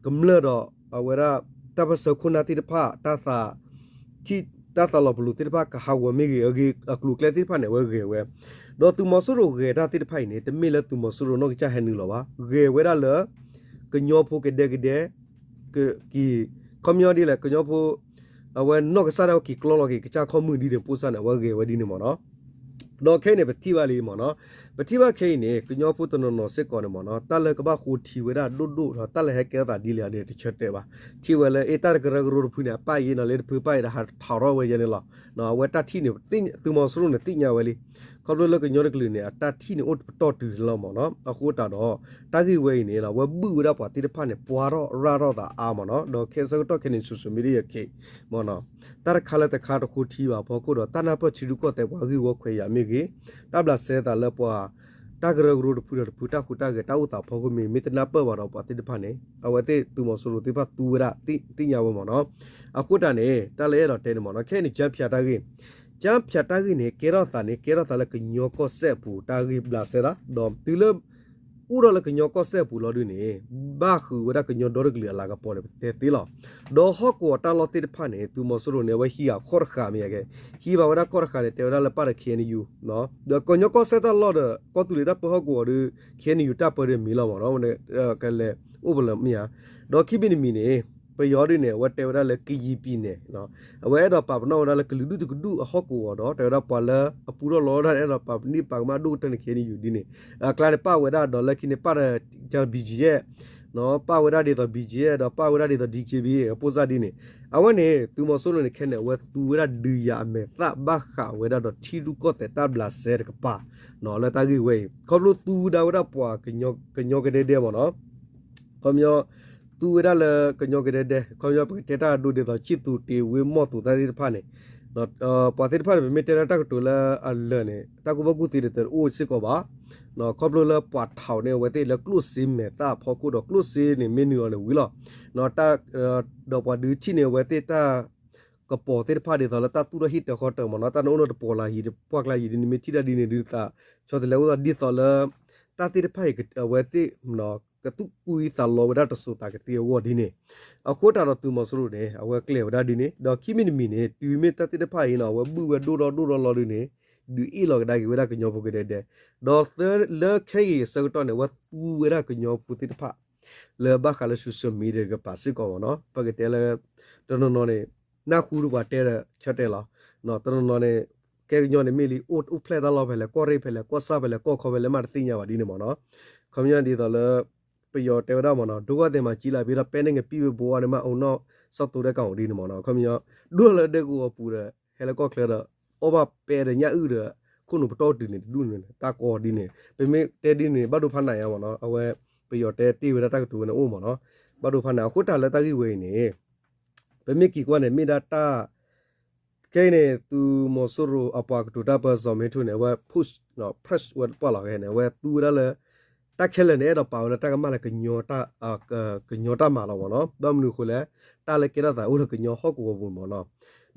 ကမျၢၢ်ဒီး အဝဲဒၣ် တၢ်ပၢၢ်ဆၢခိၣ်နၢ်သ့ၣ်တဖၣ် တၢ်သး ထံၣ် တၢ်သးလီၤပလိာ်သ့ၣ်တဖၣ်ကဟးဂီၤမ့ၢ်ဂ့ၤ အဂ့ၤ အကျိၤကျဲသ့ၣ်တဖၣ်န့ၣ် အဝဲဂဲၤဝဲ, ဒီးသုးမီၤစိရိၤဂဲၤတၢ်သ့ၣ်တဖၣ်အံၤန့ၣ် တမ့ၢ်လၢသုးမီၤစိရိၤနီၢ်ကစၢ်ဟဲနုာ်လီၤဘၣ် ဂဲၤဝဲဒၣ်လၢ ကညီဖိကဒဲကဒဲ က့ၤ ခီပညီဒ်လဲၣ် ကညီဖိ အဝဲနီၢ်ကစၢ်ဒၣ်ဝဲက့ၤကျီလီၤက့ၤ ကစၢ်ခီၣ်မုၢ်ဒ်န့ၣ် ပိၢ်စၢ်န့ၣ် အဝဲဂဲၤဝဲဒ်န့ၣ်မ့ၢ်နီၤ. ဒီးခဲအံၤန့ၣ် ပထံၣ်ဘၣ်လံမ့ၢ်နီၤ, ပ ပထံၣ်ဘၣ်ခဲအံၤန့ၣ် ကညီဖိတနီၤနီၤစ့ၢ်ကီးန့ၣ်မ့ၢ်နီၤ တၢ်လၢကဘၣ်ဃိထံဝဲဒၣ်ဒိၣ်ဒိၣ်ဒီး တၢ်လၢဟဲကဲထီၣ်သးဒ်လဲၣ်အီၤဒီး တဆၢတဲာ်ဘၣ်. ထံၣ်ဝဲလၢ အ့ တၢ်တကရၢကရိတဖုန့ၣ် အပၣ်ယဲနီၤ လၢတဖုပၣ်အံၤဒီး ဟးထီၣ်ထီၣ်ဝဲယဲန့ၣ်လီၤ. အဝဲတၢ်ထံၣ်န့ၣ် သုးမီၤစိရိၤန့ၣ်သ့ၣ်ညါဝဲလံ. ခီဖျိလၢကညီတကလုာ်န့ၣ် အတၢ်ထံၣ်န့ၣ်အိၣ်ပတီၢ်တုၤလီၤမ့ၢ်နီၤ. အဃိသတးဒီး တၢ်ဂ့ၢ်ဝဲအံၤန့ၣ် အဝဲဘုၣ်ဝဲဒၣ်ပှၤသ့ၣ်တဖၣ်န့ၣ် ပှၢ်ထီၣ်ရၢ်ထီၣ်သးအါမ့ၢ်နီၤ. ဒီးခဲအံၤဆၢကတီၢ်ခဲအံၤန့ၣ် social media ခဲအံၤမ့ၢ်နီၤ တၢ်တခါလၢတခါတဃိထံဘၣ်အဖီခိၣ်ဒီး တၢ်နၢ်ပၢၢ်ထံရူၢ်ကီၢ်သဲးပှၤဂ့ၢ်ဝီခွဲးယာ်မ့ၢ်ဂ့ၤ, တၢ်ဘျးစဲသးလၢပှၤ တၢ်ကရၢကရိတဖုဒီးတဖု တၢ်ဟူးတၢ်ဂဲၤ တၢ်အိၣ်သးအဖီခိၣ်မ့ၢ်ဂ့ၤ မ့ၢ်တနၢ်ပၢၢ်ဘၣ်ဒီးပှၤသ့ၣ်တဖၣ်န့ၣ် အဝဲသ့ၣ်သုးမီၤစိရိၤသ့ၣ်တဖၣ်သူဝဲဒၣ် သ့ၣ်ညါဝဲမ့ၢ်နီၤ. အဃိသတးန့ၣ် တၢ်လၢအဲၣ်ဒိးတဲန့ၣ်မ့ၢ်နီၤ ခဲအံၤန့ၣ် ကၠၢဖၠးတၢ်ဂ့ၢ်, ကၠၢဖၠးတၢ်ဂ့ၢ်န့ၣ် ကဲထီၣ်သးန့ၣ် ကဲထီၣ်သးလၢကညီကီၢ်စဲၣ်အပူၤ တၢ်ဂ့ၢ်ဘျးစဲသး ဒီးတုၤလၢ အိၣ်ဒီးလၢကညီကီၢ်စဲၣ်အပူၤလီၤဒုန့ၣ် ဘၣ်ဃုာ်ဝဲဒၣ်ကညီဒီတကလုာ်အလၤကပီၤန့ၣ် ပတဲသ့လီၤ. ဒီးဟီၣ်ကဝီၤတၢ်လီၢ်သ့ၣ်တဖၣ်န့ၣ် သုးမီၤစိရိၤန့ၣ် အဝဲဟံးဃာ်ခီၣ်တဃာ်မ့ၢ်ယါကဲ, ဟံးဘၣ်ဝဲဒၣ်ခီၣ်တဃာ်န့ၣ် တဲဝဲဒၣ်လၢပၣ်ဒီး K N U ဒီးကညီကီၢ်စဲၣ်တၢ်လီၢ်ဒီး ကီၢ်သူလ့ၤတၢ်ပၢဟီၣ်ကဝီၤဒီး K N U တၢ်ပၢဒ်မံၤလီၤမ့ၢ်နီၤ, ကလဲၤအိၣ်ပလၢမ့ၢ်ဧါ. ဒီးခံမံၤတမံၤန့ၣ် ပယီၤဒုန့ၣ် အဝဲတဲဝဲဒၣ်လၢကယံာ်ပံၤန့ၣ် အဝဲအဲၣ်ဒိးပာ်ပနီၣ်ဝဲဒၣ်လၢကလုာ်ဒူၣ်တကဒူၣ်အဟီၣ်ကဝီၤဒီး တဲဝဲဒၣ်ပှၤလၢအပူထီၣ်လီၤဝဲဒၣ်န့ၣ် အဲၣ်ဒိးပာ်ပနီၣ်ပာ်ကမၣ်ဒိၣ်ကတၢၢ်န့ၣ် K N U ဒ်န့ၣ် အကျါန့ၣ်ပၣ်ဝဲဒၣ်ဒီးလၢခံန့ၣ်ပၣ်ဒီး ကၠၢ B G F ပၣ်ဝဲဒၣ်ဒ်သိး B G F ဒီးပၣ်ဝဲဒၣ်ဒ်သိး D K B A အပိၢ်စၢ်ဒ်န့ၣ် အဝဲန့ၣ် သုးမီၤစိရိၤန့ၣ်ခဲန့ၣ် အဝဲသူဝဲဒၣ်ဒုးယၤအမဲာ်သၣ်ဘၣ်ဃးဝဲဒၣ်ဒီးထံရူၢ်ကီၢ်သဲးတၢ်ဘျးစဲတကပၤ လၢတၢ်ဂ့ၢ်ဝဲအံၤ ခီဖျိသူဝဲဒၣ်ဝဲဒၣ်ပှၤကညီကဒဲဒဲမ့ၢ်နီၤ ခီပညီ သူဝဲဒၣ်လၢကညီကဒဲဒဲ ခီပညီပကတဲတၢ်ဒိဒ်သိး ခၠံၣ်သူးတ့ၤဝ့ မီၢ်သူးတၢ်သ့ၣ်တဖၣ်န့ၣ် ပှၤသ့ၣ်တဖၣ်န့ၣ် ပမ့ၢ်တဲလၢတၢ်ကတိၤလၢအလၢာ်န့ၣ် တၢ်ကူၣ်ဘၣ်ကူၣ်သ့ဒီးတအိၣ်စ့ၢ်ကီးဘၣ်. ခီဖျိလၢပှၤထီၣ်န့ၢ်အဝဲသ့ၣ်လၢကျိၣ်စ့မဲာ်သၣ်အဖီခိၣ်ဒီး ကျိၣ်စ့န့ၣ်မ့ၢ်နုာ်လီၤန့ၣ်ဝံၤလီၤ. ဒီးပှၤဒုးထံၣ်န့ၢ်အဝဲသ့ၣ်တၢ် ကပီၤသ့ၣ်တဖၣ်ဒ်သိးလၢတၢ်သူၣ်ထီၣ်ဟံၣ်တၢၤဃီတၢၤမ့ၢ်နီၤ တၢ်နအိၣ်နီၢ်တပီၤလၢ်ယံၤ တပှၢ်ကျါယံၤဒ်န့ၣ် မ့ၢ်ထံၣ်တၢ်ဒ်န့ၣ်ဒုးသး ဆီတလဲအိၣ်သးဒ်သိးလၢ တၢ်သ့ၣ်တဖၣ်အံၤ အဝဲသ့ၣ် ကသူၣ်ကွံသးလီဝဲဒၣ်တစိၤသးကသ့အဂီၢ်ဒ်န့ၣ် အဃိသတးဒီးသုးမီၤစိရိၤန့ၣ် အဝဲကျဲၤဝဲဒၣ်ဒ်န့ၣ် ဒီးခံမံၤတမံၤန့ၣ် တုၤမ့ၢ်တၢ်သ့ၣ်တဖၣ်အံၤနီၤ အဝဲဘုၣ်ဝဲဒိၣ်ထီၣ်ဒိၣ်ထီၣ်လီၤဒ်န့ၣ် ဒုးအ့ၣ်လီၤကဒါက့ၤဝဲဒၣ်ကညီဖိကဒဲဒဲ ဒီးလၢခဲအံၤအဆၢကတီၢ်န့ၣ် အဝဲသူဝဲဒၣ်ကညီဖိသ့ၣ်တဖၣ် လၢဘၣ်ဃးလၢ social media တကပၤစ့ၢ်ကီးမ့ၢ်နီၤ ပကတဲလၢ တနီၤနီၤန့ၣ် နၢ်ဟူဒီးပှၤတဲဒီးဆၢတဲာ်လီၤ. တနီၤနီၤန့ၣ် ကဲကညီန့ၣ်မ့ၢ်လံ အိၣ်ဖျဲၣ်တၢ်လီၢ်ဖဲလဲၣ် ကီၢ်ရ့ၣ်ဖဲလဲၣ် ကီၢ်ဆၣ်ဖဲလဲၣ် ကီၢ်ခီဖဲလဲၣ် မ့ၢ်တသ့ၣ်ညါဘၣ်ဒ်န့ၣ်မ့ၢ်နီၤ. ခီပညီဒ်သိးလၢ ပယီၤတဲဝဲဒၣ်မ့ၢ်နီၤ ဒိၣ်ကီၢ်သဲးမၤကံလၢဘ့ဒီး ပဲန့ၣ်ငပံၣ်ဝဲဘိဝဲန့ၣ် မ့ၢ်အိၣ်နီၢ်စီၣ်သိဒဲးကၣ်အိၣ်ဒ်န့ၣ်မ့ၢ်နီၤ. ခီပညီ ဒိၣ်လၢဒဲကဝီၤပူၤဒီး ဟဲလၢကီၢ်ချၢဒီး အီၣ်ဘၣ်ပဲဒီးညၣ်အုၣ်ဒီး ခိၣ်နူာ်ပတီၢ်တုၤန့ၣ် တဒူၣ်န့ၣ် တၢ်ကီဒ်န့ၣ် ပမ့ၢ်တဲဒ်န့ၣ် ဘၣ်ဒိဖးနးယါမ့ၢ်နီၤ. အဝဲ ပယီၤတဲတ့ၢ်ဝဲဒၣ်တၢ်ကတိၤဝဲန့ၣ်အိၣ်မ့ၢ်နီၤ ဘၣ်ဒိဖးနး အဃိတၢ်လၢတၢ်ဂ့ၢ်ဝဲအံၤန့ၣ် ပမ့ၢ်က့ၤကွၢ်န့ၣ် မ့ၢ်ဒၣ်တၢ် ခဲအံၤန့ၣ် သုးမီၤစိရိၤအပှၤကတိၤတၢ်ပၢစီၤမ့ထိၣ်န့ၣ် အဝဲ push press ဝဲပှၢ်လီၤခဲန့ၣ် အဝဲသူဝဲဒၣ်လၢ တၢ်ခဲလၢာ်န့ၣ် အဲၣ်ဒိးပာ်ဝဲလၢတၢ်ကမၣ်လၢ ကညီတၢ်မၤလီၤမ့ၢ်နီၤ. ဘၣ်မနုၤအဃိလဲၣ် တၢ်လၢကဲထီၣ်သးအိၣ်လၢကညီဟီၣ်ကဝီၤပူၤမ့ၢ်နီၤ.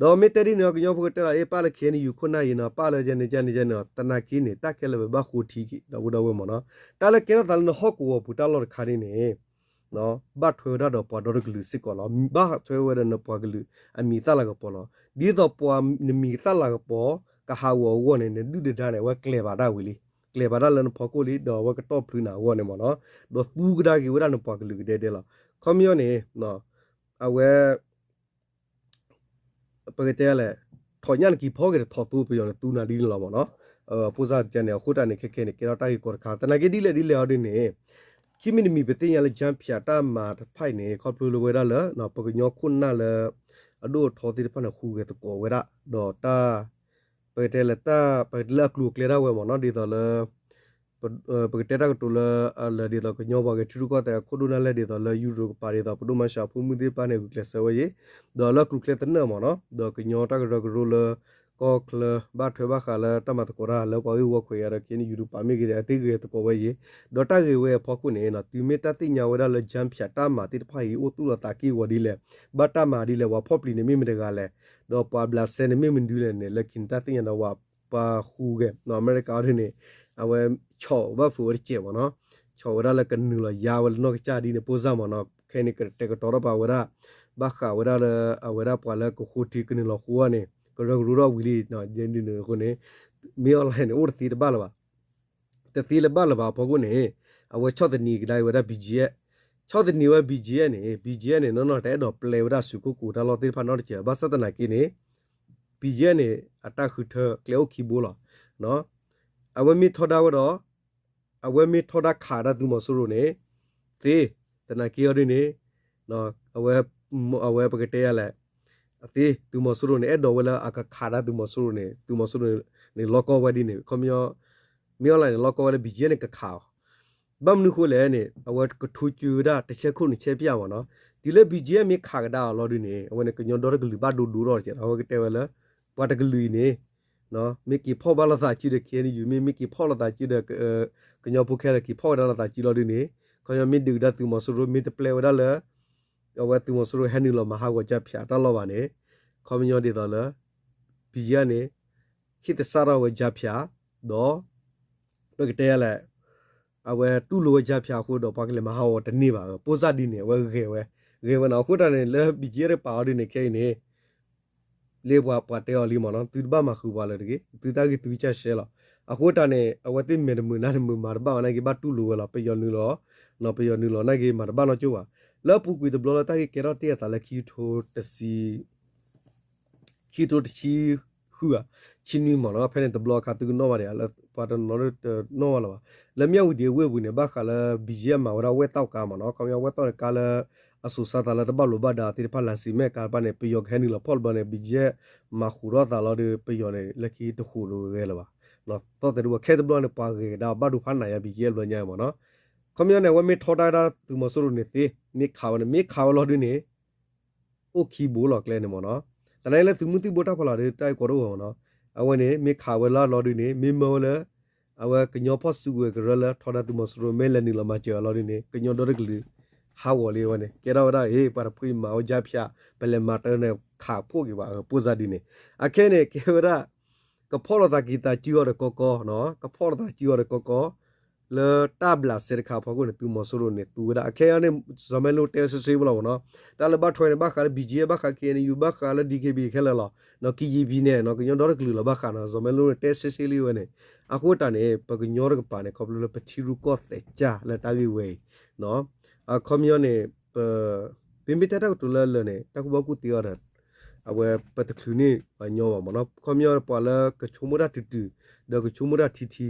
ဒီးမ့ၢ်တဲဒ်န့ၣ် ကညီဖိကတဲလီၤ အ့ ပၣ်လၢ K N U ခိၣ်နၢ်အံၤနီၤ ပၣ်လၢယဲန့ၣ်ယဲန့ၣ်ယဲန့ၣ် သနာ်က့န့ၣ် တၢ်ခဲလၢာ်ဝဲဘၣ်ဃိထံက့ၤ ဒီပုၢ်ဒီဝဲၢ်မ့ၢ်နီၤ. တၢ်လၢကဲထီၣ်သးလၢနဟီၣ်ကဝီၤပူၤတၢ်လီၢ်တခါန့ၣ်န့ၣ် ဘၣ်ထွဲဝဲဒၣ်ဒီးပှၤဒီတကလုာ်စ့ၢ်ကီးလီၤ. ဘၣ်ထွဲဝဲဒီးနပှၤကလုာ်အမံၤသၣ်လၤကပီၤလီၤ. ဒ်သိးပှၤနမံၤသၣ်လၤကပီၤ ကဟးဂီၤအဂီၢ်န့ၣ် နဒုၣ်နဒါန့ၣ် အဝဲကျဲၤဘၣ်ဒၣ်ဝံၤလံ. ကျဲၤဘၣ်ဒၣ်လၢနဖီခိၣ်လံ ဒီးအဝဲကတီၢ်ဖျုးနၤအဂီၢ်န့ၣ်မ့ၢ်နီၤ. ဒီးသူကဒါက့ၤဝဲဒၣ်နပှၤကလုာ်ကဒဲဒဲလီၤ. ခီပညီန့ၣ် အဝဲ ပကတဲလဲၣ် ထီၣ်ညၣ်နကံၤဖီက့ၤဒီးထီၣ်သိပယီၤန့ၣ် သူနၤဒ်န့ၣ်လီၤမ့ၢ်နီၤ. ပိၢ်စၢ်တကဲန့ၣ် အဃိတၢ်န့ၣ် ခဲခဲန့ၣ် ကဲထီၣ်တၢ်ဂ့ၢ်ကီတခါ သနာ်က့ဒ်လဲၣ်ဒ်လဲၣ်အီၤဒ်န့ၣ် ခံမံၤတမံၤပသ့ၣ်ညါလၢ ကၠၢဖၠး တၢ်မၤတဖၣ်အံၤန့ၣ် ခီဖျိလၢဝဲဒၣ်လၢ ပကညီခိၣ်နၢ်လၢ အဒိၣ်အထီသ့ၣ်တဖၣ်န့ၣ် ဟူးဂဲၤသကိးဝဲဒၣ် ဒီးတၢ် ပကတဲလၢတၢ် ပကတဲလၢအကျိၤအကျဲဒၣ်ဝဲမ့ၢ်နီၤ ဒ်သိးလၢ ပကတဲတၢ်ကတိၤလၢ လၢဒ်သိးကညီပှၤဂဲၤထံရူၢ်ကီၢ်သဲးအခိၣ်ဒိၣ်နၢ်လဲၢ်ဒ်သိးလၢယူရိၤကပၤဒ်သိး ပဒိၣ်မၤရှးဖိမုၣ်သ့ၣ်တဖၣ်န့ၣ် ဂုာ်ကျဲးစၢးဝဲအံၤ ဒီးလၢအကျိၤအကျဲသနၢၣ်မ့ၢ်နီၤ ဒီးကညီတၢ်ကရၢကရိလၢ ကီၢ်ချၢ ဘၣ်ထွဲဘၣ်ဃးလၢတၢ်မၤသကိးတၢ်လၢပှၤဂ့ၢ်ဝီခွဲးယာ်ဒီး ကညီယူရိၤကပၤမ့ၢ်ဂ့ၤ အသ့ဂဲၤသကိးဝဲအံၤ ဒီးတၢ်ဂ့ၢ်ဝဲအဖီခိၣ်န့ၣ် တုၤမ့ၢ်တၢ်သ့ၣ်ညါဝဲဒၣ်လၢ ကၠၢဖၠး တၢ်မၤသ့ၣ်တဖၣ်အံၤ အိၣ်သူၣ်လီၤသးက့ၢ်ဂီၤဒ်လဲၣ် ဘၣ်တၢ်မၤဒ်လဲၣ် ပှၤဖီၣ်ပျံၤန့ၣ်မ့ၢ်မတဂၤလဲၣ် ဒီးပှၤဘျးစဲန့ၣ်မ့ၢ်မနုၤလဲၣ်န့ၣ် လၢခံန့ၣ်တၢ်သ့ၣ်ညါဒီးဝဲ ပှၤဟူးဂဲၤ အမဲရကၤအီၤဒ်န့ၣ် အဝဲဆီၣ်ဘၣ်ဖုးဝဲတစဲးမ့ၢ်နီၤ ဆီၣ်ဝဲဒၣ်လၢကနုာ်လီၤယါဝဲလၢနီၢ်ကစၢ်ဒ်န့ၣ် ပိၢ်စၢ်မ့ၢ်နီၤ ခဲအံၤန့ၣ် ကတဲာ်ကတီၤထီၣ်ပာ်ဝဲဒၣ် ဘၣ်ဃးဝဲဒၣ်လၢ အဝဲဒၣ်ပှၤလၢကဃိထံကနုာ်လီၤဃိအီၤန့ၣ် ကရၢကရိထီၣ်ဝံၤလံ ဒ်န့ၣ်အဃိန့ၣ် မ့ၢ် online န့ၣ် အိၣ်တသ့တဘၣ်လၢၤဘၣ် တသ့လၢၤဘၣ်လၢၤဘၣ်အဖီခိၣ်န့ၣ် အဝဲဆီၣ်သနံးကဒါက့ၤဝဲဒၣ် BGF ဆီၣ်သနံးဝဲ BGF န့ၣ် BGF န့ၣ် နီၢ်နီၢ်တအဲၣ်ဒိးပျဲဝဲဒၣ်စုခိၣ်ကိၤတၢ်လီၢ်သ့ၣ်တဖၣ်နီတစဲး ဘၣ်ဆၣ်သနာ်က့န့ၣ် BGF န့ၣ် အတၢ်ဃုထၢကျဲအိၣ်ခံဘိလီၤ. အဝဲမ့ၢ်ထီဒါဝဲဒီး အဝဲမ့ၢ်ထီဒါခးဒၣ်သုးမီၤစိရိၤန့ၣ် သ့, သနာ်က့အီၤဒ်န့ၣ် အဝဲ အဝဲပကတဲယၤလဲၣ်, အသ့ သုးမီၤစိရိၤန့ၣ် အဲၣ်ဒိးဝဲလၢအကခးဒၣ်သုးမီၤစိရိၤန့ၣ် သုးမီၤစိရိၤန့ၣ် လီၢ်ကီၢ်ဝဲဒ်န့ၣ် ခီပညီ မ့ၢ်အီၤလၢန့ၣ် လီၢ်ကီၢ်ဝဲလၢ ဘံၣ်ကၠံၣ်န့ၣ် ကခးအီၤ ဘၣ်မနုၤဃိလဲၣ်န့ၣ် အဝဲကထိကၠူဝဲဒၣ် တဆဲခိၣ်န့ၣ်ဆဲပၠးမ့ၢ်နီၤ, တုၤလၢ ဘံၣ်ကၠံၣ် မ့ၢ်ခးကဒါအီၤလီၤဒ်န့ၣ် အဝဲန့ၣ် ကညီဒီတကလုာ်ဘၣ်ဒိဒိထီၣ်တက့ၢ်လီၤ. အဝဲကတဲဝဲလၢ ပှၤတကလုာ်အံၤန့ၣ် မ့ၢ်က့ၤဖီၣ်ဘၣ်လိာ်သးစုဒီး ခ့ၣ်အဲၣ်ယူၣ် မ့ၢ် မ့ၢ်က့ၤဖီၣ်လိာ်သးစုဒီး ကညီဖိခဲလၢာ် က့ၤဖီၣ်ဝဲဒၣ်လိာ်သးစုလီၤဒ်န့ၣ် ခီပညီမ့ၢ်ဒုးကဒါသုးမီၤစိရိၤ မ့ၢ်တပျဲဝဲဒၣ်လၢ အဝဲသုးမီၤစိရိၤဟဲနုာ်လီၤမၤဟးဂီၤကၠါဖၠးတၢ်လီၢ်ဘၣ်န့ၣ် ခီပညီဒ်သိးလၢ ဘံၣ်ကၠံၣ်န့ၣ် ဟ့ၣ်သဆၣ်ထီၣ်ဝဲကၠါဖၠး ဒီး ပကတဲယၤလဲၣ်, အဝဲတူၢ်လိာ်ဝဲကၠါဖၠးအဃိဒီး ပှၤကလဲၤမၤဟးဂီၤတန့ၢ်ဘၣ် ပိၢ်စၢ်ဒ်န့ၣ် အဝဲဂဲၤဝဲ, ဂဲၤဝဲန့ၣ် အဃိတၢ်န့ၣ် လၢ ဘံၣ်ကၠံၣ် တပာ်အီၤဒ်န့ၣ် ခဲအံၤန့ၣ် လၢပှၤ ပှၤတဲအီၤလံမ့ၢ်နီၤ သုတဘၣ်မၤဃုာ်ပှၤလၢၤတဂ့ၤ, သုတၢ်ဂ့ၢ်သုကစၢ်ရှဲလီၤ. အဃိတၢ်န့ၣ် အဝဲသ့ၣ်မဲာ်တမုာ်နါတမုာ်မၤတဘၣ်ဘၣ်နာ်က့ ဘၣ်တူၢ်လိာ်ဝဲလီၤ. ပယီၤနုာ်လီၤ, ပယီၤနုာ်လီၤနာ်က့ မၤတဘၣ်နီၢ်ကၠိဘၣ်. လၢအပူၤကွံာ်တဘျီလၢတၢ်ဂ့ၢ်ကဲထီၣ်တ့ၢ်အသးလၢခံကထိတဆံ ခံကထိတဆံဃုဧါ, ဆံနွံမ့ၢ်နီၤ ဖဲန့ၣ်တဘျီအခါ သုကနီၣ်ဘၣ်ဒံးဧါ လၢပှၤတနီၤနီၤတနီၣ်ဘၣ်လၢၤဘၣ်. လၢမၠၣ်ဝတံၤအဝ့ၢ်ပူၤန့ၣ် ဘၣ်ဃးလၢ ဘံၣ်ကၠံၣ် မၤဝဲဒၣ်ဝဲၣ်သီၣ်ကါမ့ၢ်နီၤ ခီပညီဝဲၣ်သီၣ်န့ၣ် ကါလၢ အစိၤဆါသးလၢတဘၣ်လိာ်ဘၣ်ဒါသ့ၣ်တဖၣ် လၢစံးမဲၣ်ကါတဖၣ်န့ၣ် ပယီၤကဟဲနုာ်လီၤဖီၣ်တဘျီန့ၣ် ဘံၣ်ကၠံၣ် မၤဃုာ်ထီၣ်သးလီၤဒီး ပယီၤန့ၣ် လၢခံတဃုာ်လိာ်ဂဲၤလၢၤဘၣ်. သီၣ်သဲးတဘျီ ခဲတဘျီန့ၣ် ပှၤဂဲၤကဒါဘၣ်ဒိဖးနးယါ ဘံၣ်ကၠံၣ် တဘျီညါမ့ၢ်နီၤ. ခီပညီန့ၣ် အဝဲမ့ၢ်ထီဒါဒၣ်သုးမီၤစိရိၤန့ၣ်သ့, မ့ၢ်ခးဝဲန့ၣ် မ့ၢ်ခးဝဲလီၤဒ်န့ၣ် အိၣ်ခံဘိလီၤကျဲန့ၣ်မ့ၢ်နီၤ. သနာ်က့လၢသုးမုၢ်သံၣ်ဘိတၢ်ဖီလာ်ဒီး တၢ်ဂ့ၢ်ကီတအိၣ်မ့ၢ်နီၤ. အဝဲန့ၣ် မ့ၢ်ခးဝဲလီၤလီၤဒ်န့ၣ် မ့ၢ်မၢဝဲလၢ အဝဲကညီဖီၣ်စုကဝဲၤကရၢလၢ ထီဒါသုးမီၤစိရိၤ မ့ၢ်လဲၤနုာ်လီၤမၤစၢၤအီၤလီၤဒ်န့ၣ် ကညီဒီတကလုာ် ဟးဂီၤလံဝဲန့ၣ် ကဲထီၣ်ဝဲဒၣ် အ့ ပှၤတဖုအံၤမၤဝဲကၠါဖၠး ပလဲၤမၤတၢ်န့ၣ် ခးဖှိၣ်က့ၤဘၣ် ပိၢ်စၢ်ဒ်န့ၣ်. အခဲအံၤန့ၣ် ကဲဝဲဒၣ် ကဖီၣ်လိာ်သးက့ၤသးစုအီၤဒီးကီကီ, ကဖီၣ်လိာ်သးစုအီၤဒီးကီကီ လၢတၢ်ဘျးစဲတခါအဖီခိၣ်န့ၣ် သုးမီၤစိရိၤန့ၣ် သူဝဲဒၣ် အခဲအံၤန့ၣ် စီၤမဲလိတဲဆှ့ဆှ့ဖိလီၤမ့ၢ်နီၤ. တၢ်လၢဘၣ်ထွဲန့ၣ် ဘၣ်ဃးလၢ ဘံၣ်ကၠံၣ် ဘၣ်ဃး ခ့ၣ်အဲၣ်ယူၣ် ဘၣ်ဃးလၢ ဒံၣ်ခ့ၣ်ဘံၣ် ခဲလၢာ်လီၤ. နီၢ် ကံၣ်ယံၣ်ဖံၣ် န့ၣ် ကညီဒီတကလုာ်လီၤ ဘၣ်ဃးနီၤ စီၤမဲလိန့ၣ် တဲဆှ့ဆှ့လံဝဲန့ၣ်. အဃိတၢ်န့ၣ် ပကညီတကပၤန့ၣ် ခီဖျိလၢပထံရူၢ်ကီၢ်သဲးကၢ်လၢတၢ်ဂ့ၢ်ဝဲအံၤ အခီပညီန့ၣ် ပ ပမ့ၢ်တဲတၢ်ကတိၤလၢအလၢာ်န့ၣ် တၢ်ကူၣ်ဘၣ်ကူၣ်သ့အီၤဒီး အဝဲပတချုးန့ၢ်ပှၤကညီဘၣ်မ့ၢ်နီၤ. ခီပညီပှၤလၢကဆိကမိၣ်တၢ်တုၤတုၤ ဒီးကဆိကမိၣ်တၢ်ထံထံ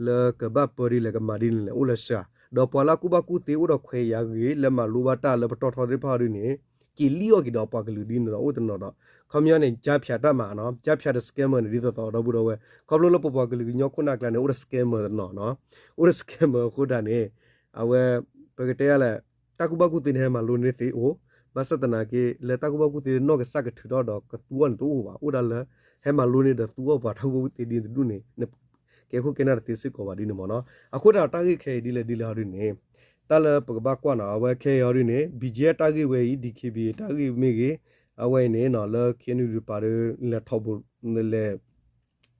လၢကဘၣ်ပၢဒ်လဲၣ်ကမၤဒ်န့ၣ်လဲၣ် အိၣ်လၢစှၤ, ဒီးပှၤလၢအကူၣ်ဘၣ်ကူၣ်သ့အိၣ်ဒီးခွဲးယာ်ဂ့ၤ လၢမၤလိဘၣ်တၢ်လၢပတီၢ်ထီသ့ၣ်တဖၣ်ဒ်န့ၣ် က့ၤလံၣ်အီၣ်က့ၤဒီးပှၤကလုာ်ဒ်န့ၣ်ဒီး အိၣ်တနီၤဒီး ခီပညီန့ၣ် ကၠါဖၠးတၢ်မၤနီၤ ကၠါဖၠးဒီး scammer န့ၣ် ဒ်သိးသိးဒီပုၢ်ဒီဝဲၢ် ခီဖျိလၢပပှၤကလုာ်ကညီခိၣ်နၢ်ကျါန့ၣ် အိၣ်ဒီး scammer တနီၤနီၤ အိၣ်ဒီး scammer အဃိတၢ်န့ၣ် အဝဲ ပကတဲယၤလဲၣ် တၢ်ကူၣ်ဘၣ်ကူၣ်သ့န့ၣ်ဟဲမၤလိန့ၢ်သ့အိၣ်, ဘၣ်ဆၣ်သနာ်က့ လၢတၢ်ကူၣ်ဘၣ်ကူၣ်သ့နီၢ်ကစၢ်ကထုးထီၣ်ဒီးကသူအီၤန့ၣ်တအိၣ်ဘၣ်, အိၣ်ဒၣ်လၢ ဟဲမၤလိန့ၢ်ဒီးသူအီၤပှၤတၢ်ကူၣ်ဘၣ်ကူၣ်သ့ဒ်တဒူၣ်န့ၣ် ကဲခိၣ်ကဲနၢ်တသ့စ့ၢ်ကီးဘၣ်ဒ်န့ၣ်မ့ၢ်နီၤ. အဃိတၢ်တၢ်ဂ့ၢ်ခဲအံၤဒ်လဲၣ်ဒ်လဲၣ်ဟီဒ်န့ၣ် တၢ်လၢပကဘၣ်ကွၢ်နီၤ အဝဲခဲအံၤဟီဒ်န့ၣ် ဘံၣ်ကၠံၣ် တၢ်ဂ့ၢ်ဝဲအံၤ ဒံၣ်ခ့ၣ်ဘံၣ် တၢ်ဂ့ၢ်မ့ၢ်ဂ့ၤ အဝဲအံၤန့ၣ်နီၤ လၢ ခ့ၣ်အဲၣ်ယူၣ် တပၤဒီး လဲၤထီၣ်ဘိး လဲၤ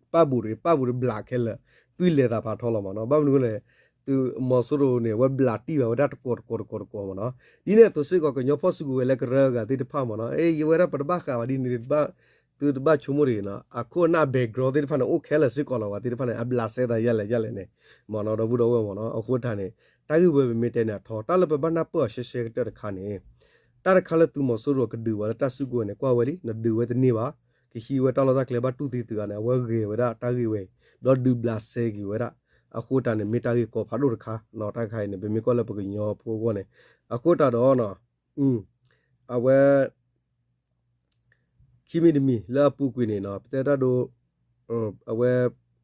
ပၣ်ဘူးတဂ့ၤ ပၣ်ဘူးတဘျးခဲလၢာ် တွံၢ်လဲၤသးဖးထီလီၤမ့ၢ်နီၤ. ဘၣ်မနုၤလဲၣ် သုးမီၤစိရိၤန့ၣ် အဝဲဘျးတံၢ်ဘၣ်ဝဲဒၣ်တကိးတကိးတကိးတကိးမ့ၢ်နီၤ. ဒ်န့ၣ်အသိးစ့ၢ်ကီး ကညီဖီၣ်စုကဝဲၤလၢကရၢအဂၤသ့ၣ်တဖၣ်မ့ၢ်နီၤ အ့ ယဝဲဒၣ်ပတဘၣ်ဃးဘၣ်ဒ်န့ၣ် သုတဘၣ်ဆိကမိၣ်တဂ့ၤနီၤ. အခိၣ်အနၢ် background သ့ၣ်တဖၣ်န့ၣ် အိၣ်ခဲလၢာ်စ့ၢ်ကီးလီၤ ပှၤသ့ၣ်တဖၣ်န့ၣ် အဘျးစဲသးယဲၢ်လဲၣ်ယဲၢ်လဲၣ်န့ၣ် မ့ၢ်နီၤ ဒီပုၢ်ဒီဝဲၢ်မ့ၢ်နီၤ. အဃိတၢ်န့ၣ် တၢ်ဂ့ၢ်ဝဲပမ့ၢ်တဲန့ၣ်အထီ တၢ်လၢပဘၣ်နၢ်ပၢၢ်အီၤရှဲရှဲကတၢၢ်တခါန့ၣ် တၢ်တခါလၢသုးမီၤစိရိၤကဒုးဝဲလၢတၢ်စုကဝဲၤန့ၣ် ကွၢ်ဝဲလံ နဒုးဝဲတန့ၢ်ဘၣ်, ကဟံးဝဲတၢ်လီၢ်တၢ်ကျဲဘၣ်တူၢ်သံသုးဂၤန့ၣ် အဝဲဂဲၤဝဲဒၣ်တၢ်ဂ့ၢ်ဝဲအံၤ ဒီးဒုးဘျးစဲက့ၤဝဲဒၣ်. အဃိတၢ်န့ၣ် မ့ၢ်တၢ်ဂ့ၢ်ကီဖးဒိၣ်တခါနီၤ တၢ်တခါအံၤန့ၣ် ပမ့ၢ်ကွၢ်လၢပကညီဖိအဂီၢ်န့ၣ် အဃိတၢ်ဒီး အဝဲ ခံမံၤတမံၤလၢအပူၤကွံာ်န့ၣ်နီၤ ပတဲတၢ်ဒိ အဝဲ